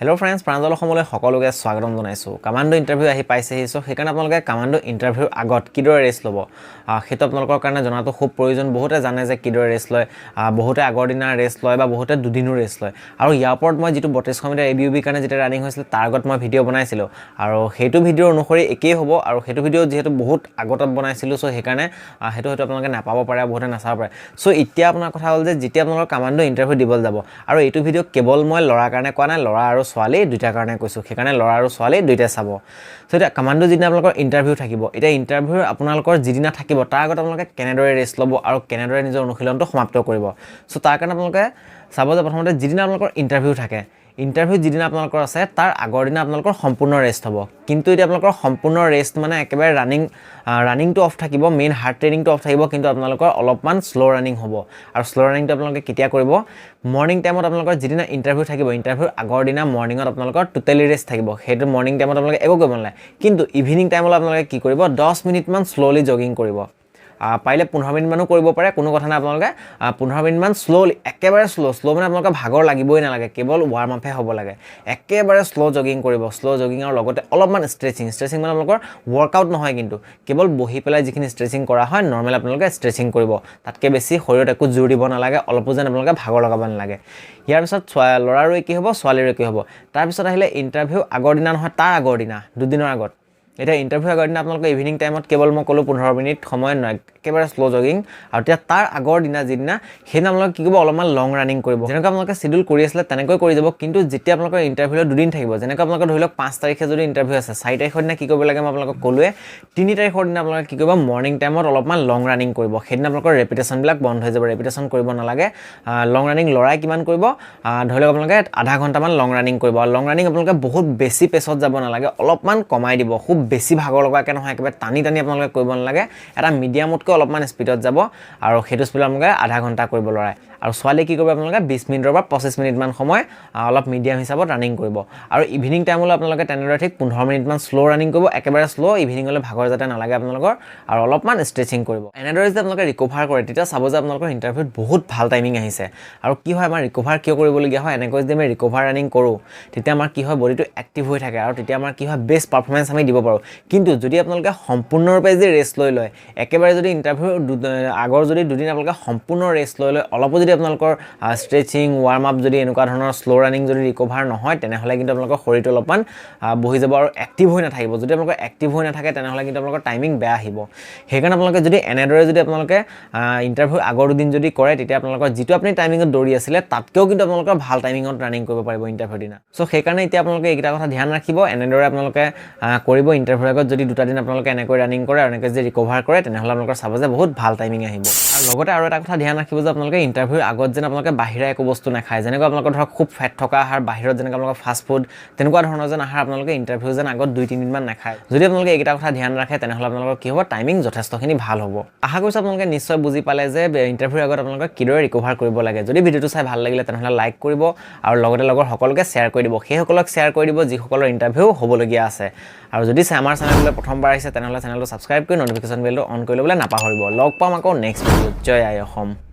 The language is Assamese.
হেল্ল' ফ্ৰেণ্ডছ, প্ৰাঞ্জল অসমলৈ সকলোকে স্বাগতম জনাইছোঁ। কামাণ্ডো ইণ্টাৰভিউ আহি পাইছেহি। চ' সেইকাৰণে আপোনালোকে কামাণ্ডো ইণ্টাৰভিউৰ আগত কিদৰে ৰেষ্ট ল'ব, সেইটো আপোনালোকৰ কাৰণে জনাটো খুব প্ৰয়োজন। বহুতে জানে যে কিদৰে ৰেষ্ট লয়, বহুতে আগৰ দিনা ৰেষ্ট লয় বা বহুতে দুদিনো ৰেষ্ট লয়। আৰু ইয়াৰ ওপৰত মই যিটো 3200 মিটাৰ এ বি ইউ বিৰ কাৰণে যেতিয়া ৰানিং হৈছিলে, তাৰ আগত মই ভিডিঅ' বনাইছিলোঁ আৰু সেইটো ভিডিঅ'ৰ অনুসৰি একেই হ'ব। আৰু সেইটো ভিডিঅ' যিহেতু বহুত আগত বনাইছিলোঁ, চ' সেইকাৰণে সেইটো হয়তো আপোনালোকে নাপাব পাৰে, বহুতে নাচাব পাৰে। চ' এতিয়া আপোনাৰ কথা হ'ল যে যেতিয়া আপোনালোকৰ কামাণ্ডো ইণ্টাৰভিউ দিবলৈ যাব, আৰু এইটো ভিডিঅ' কেৱল মই ল'ৰাৰ কাৰণে কোৱা নাই, ল'ৰা আৰু ছোৱালী দুইটাৰ কাৰণে কৈছোঁ। সেইকাৰণে ল'ৰা আৰু ছোৱালী দুইটাই চাব। চ' এতিয়া কামাণ্ডো যিদিনা আপোনালোকৰ ইণ্টাৰভিউ থাকিব, এতিয়া ইণ্টাৰভিউ আপোনালোকৰ যিদিনা থাকিব, তাৰ আগত আপোনালোকে কেনেদৰে ৰেষ্ট ল'ব আৰু কেনেদৰে নিজৰ অনুশীলনটো সমাপ্ত কৰিব? চ' তাৰ কাৰণে আপোনালোকে চাব যে প্ৰথমতে যিদিনা আপোনালোকৰ ইণ্টাৰভিউ থাকে, ইণ্টাৰভিউ যিদিনা আপোনালোকৰ আছে, তাৰ আগৰ দিনা আপোনালোকৰ সম্পূৰ্ণ ৰেষ্ট হ'ব। কিন্তু এতিয়া আপোনালোকৰ সম্পূৰ্ণ ৰেষ্ট মানে একেবাৰে ৰানিংটো অফ থাকিব, মেইন হাৰ্ড ট্ৰেইনিংটো অফ থাকিব, কিন্তু আপোনালোকৰ অলপমান শ্ল' ৰানিং হ'ব। আৰু শ্ল' ৰানিংটো আপোনালোকে কেতিয়া কৰিব? মৰ্ণিং টাইমত। আপোনালোকৰ যিদিনা ইণ্টাৰভিউ থাকিব, ইণ্টাৰভিউৰ আগৰ দিনা মৰ্ণিঙত আপোনালোকৰ টোটেলি ৰেষ্ট থাকিব। সেইটো মৰ্ণিং টাইমত আপোনালোকে একো কৰিব নালাগে। কিন্তু ইভিনিং টাইমত আপোনালোকে কি কৰিব? 10 মিনিটমান শ্ল'লি জগিং কৰিব। পাৰিলে 15 মিনিটমানো কৰিব পাৰে, কোনো কথা নাই। আপোনালোকে 15 মিনিটমান শ্ল'লি, একেবাৰে শ্ল'। শ্ল' মানে আপোনালোকৰ ভাগৰ লাগিবই নালাগে, কেৱল ৱাৰ্ম আপহে হ'ব লাগে। একেবাৰে শ্ল' জগিং কৰিব। শ্ল' জগিঙৰ লগতে অলপমান ষ্ট্ৰেচিং। ষ্ট্ৰেচিং মানে আপোনালোকৰ ৱৰ্কআউট নহয় কিন্তু, কেৱল বহি পেলাই যিখিনি ষ্ট্ৰেচিং কৰা হয়, নৰ্মেল আপোনালোকে ষ্ট্ৰেচিং কৰিব। তাতকৈ বেছি শৰীৰত একো জোৰ দিব নালাগে, অলপো যেন আপোনালোকে ভাগৰ লগাব নালাগে। ইয়াৰ পিছত ল'ৰাৰো কি হ'ব, ছোৱালীৰো কি হ'ব। তাৰপিছত আহিলে ইণ্টাৰভিউ আগৰ দিনা নহয়, তাৰ আগৰ দিনা, দুদিনৰ আগত। এতিয়া ইণ্টাৰভিউ আগৰ দিনা আপোনালোকে ইভিনিং টাইমত কেৱল মই ক'লোঁ 15 মিনিট সময় নহয়, একেবাৰে শ্ল' জগিং। আৰু তেতিয়া তাৰ আগৰ দিনা যিদিনা, সেইদিনা আপোনালোকে কি কৰিব? অলপমান লং ৰানিং কৰিব। যেনেকৈ আপোনালোকে চিডিউল কৰি আছিলে, তেনেকৈ কৰি যাব। কিন্তু যেতিয়া আপোনালোকৰ ইণ্টাৰভিউলৈ দুদিন থাকিব, যেনেকৈ আপোনালোকে ধৰি লওক 5 তাৰিখে যদি ইণ্টাৰভিউ আছে, 4 তাৰিখৰ দিনা কি কৰিব লাগে মই আপোনালোকক ক'লোৱে। 3 তাৰিখৰ দিনা আপোনালোকে কি কৰিব? মৰ্ণিং টাইমত অলপমান লং ৰানিং কৰিব। সেইদিনা আপোনালোকৰ ৰেপিটেশ্যনবিলাক বন্ধ হৈ যাব, ৰেপিটেশ্যন কৰিব নালাগে। লং ৰানিং ল'ৰাই কিমান কৰিব? ধৰি লওক আপোনালোকে আধা ঘণ্টামান লং ৰানিং কৰিব। আৰু লং ৰানিং আপোনালোকে বহুত বেছি পেচত যাব নালাগে, অলপমান কমাই দিব। খুব বেছি ভাগৰ লগাকৈ নহয়, একেবাৰে টানি টানি আপোনালোকে কৰিব নালাগে। এটা মিডিয়ামতকৈ অলপমান স্পীডত যাব আৰু সেইটো স্পীডত আপোনালোকে আধা ঘণ্টা কৰিব ল'ৰাই। আৰু ছোৱালীয়ে কি কৰিব? আপোনালোকে 20 মিনিটৰ পৰা 25 মিনিটমান সময় অলপ মিডিয়াম হিচাপত ৰানিং কৰিব। আৰু ইভিনিং টাইমলৈ আপোনালোকে তেনেদৰে ঠিক 15 মিনিটমান শ্ল' ৰানিং কৰিব, একেবাৰে শ্ল', ইভিনিঙলৈ ভাগৰ যাতে নালাগে আপোনালোকৰ, আৰু অলপমান ষ্ট্ৰেচিং কৰিব। এনেদৰে যদি আপোনালোকে ৰিকভাৰ কৰে, তেতিয়া চাব যে আপোনালোকৰ ইণ্টাৰভিউত বহুত ভাল টাইমিং আহিছে। আৰু কি হয়, আমাৰ ৰিকভাৰ কিয় কৰিবলগীয়া হয়? এনেকৈ যদি আমি ৰিকভাৰ ৰানিং কৰোঁ, তেতিয়া আমাৰ কি হয়? বডিটো এক্টিভ হৈ থাকে আৰু তেতিয়া আমাৰ কি হয়? বেষ্ট পাৰফৰ্মেঞ্চ আমি দিব পাৰোঁ। কিন্তু যদি আপোনালোকে সম্পূৰ্ণৰূপে যদি ৰেষ্ট লৈ লয়, একেবাৰে যদি ইণ্টাৰভিউ আগৰ যদি দুদিন আপোনালোকে সম্পূৰ্ণ ৰেষ্ট লৈ লয়, অলপো যদি আপোনালোকৰ ষ্ট্ৰেচিং, ৱাৰ্ম আপ যদি এনেকুৱা ধৰণৰ শ্ল' ৰানিং যদি ৰিকভাৰ নহয়, তেনেহ'লে কিন্তু আপোনালোকৰ শৰীৰটো অলপমান বহি যাব আৰু এক্টিভ হৈ নাথাকিব। যদি আপোনালোকৰ এক্টিভ হৈ নাথাকে, তেনেহ'লে কিন্তু আপোনালোকৰ টাইমিং বেয়া আহিব। সেইকাৰণে আপোনালোকে যদি এনেদৰে যদি আপোনালোকে ইণ্টাৰভিউ আগৰ দুদিন যদি কৰে, তেতিয়া আপোনালোকৰ যিটো আপুনি টাইমিঙত দৌৰি আছিলে, তাতকৈও কিন্তু আপোনালোকৰ ভাল টাইমিঙত ৰানিং কৰিব পাৰিব ইণ্টাৰভিউ দিনা। চ' সেইকাৰণে এতিয়া আপোনালোকে এইকেইটা কথা ধ্যান ৰাখিব। এনেদৰে আপোনালোকে কৰিব। ইণ্টাৰভিউৰ আগত যদি দুটা দিন আপোনালোকে এনেকৈ ৰানিং কৰে আৰু এনেকৈ যদি ৰিকভাৰ কৰে, তেনেহ'লে আপোনালোকৰ চাব যে বহুত ভাল টাইমিং আহিব। আৰু লগতে আৰু এটা কথা ধ্যান ৰাখিব যে আপোনালোকে ইণ্টাৰভিউৰ আগত যেন আপোনালোকে বাহিৰা একো বস্তু নাখায়। যেনেকৈ আপোনালোকৰ ধৰক খুব ফেট থকা আহাৰ, বাহিৰত যেনেকৈ আপোনালোকৰ ফাষ্ট ফুড, তেনেকুৱা ধৰণৰ যেন আহাৰ আপোনালোকে ইণ্টাৰভিউ যেন আগত 2-3 দিনমান নাখায়। যদি আপোনালোকে এইকেইটা কথা ধ্যান ৰাখে, তেনেহ'লে আপোনালোকৰ কি হ'ব? টাইমিং যথেষ্টখিনি ভাল হ'ব। আশা কৰিছোঁ আপোনালোকে নিশ্চয় বুজি পালে যে ইণ্টাৰভিউৰ আগত আপোনালোকে কিদৰে ৰিকভাৰ কৰিব লাগে। যদি ভিডিঅ'টো চাই ভাল লাগিলে, তেনেহ'লে লাইক কৰিব আৰু লগতে লগৰ সকলোকে শ্বেয়াৰ কৰি দিব। সেইসকলক শ্বেয়াৰ কৰি দিব যিসকলৰ ইণ্টাৰভিউ হ'বলগীয়া আছে। আৰু যদি আমাৰ চেনেললৈ প্ৰথমবাৰ আহিছে, তেনেহ'লে চেনেলটো ছাবস্ক্ৰাইব কৰি ন'টিফিকেশ্যন বেলটো অন কৰি ল'বলৈ নাপাহৰিব। লগ পাম আকৌ নেক্সট ভিডিঅ'ত। জয় আই অসম।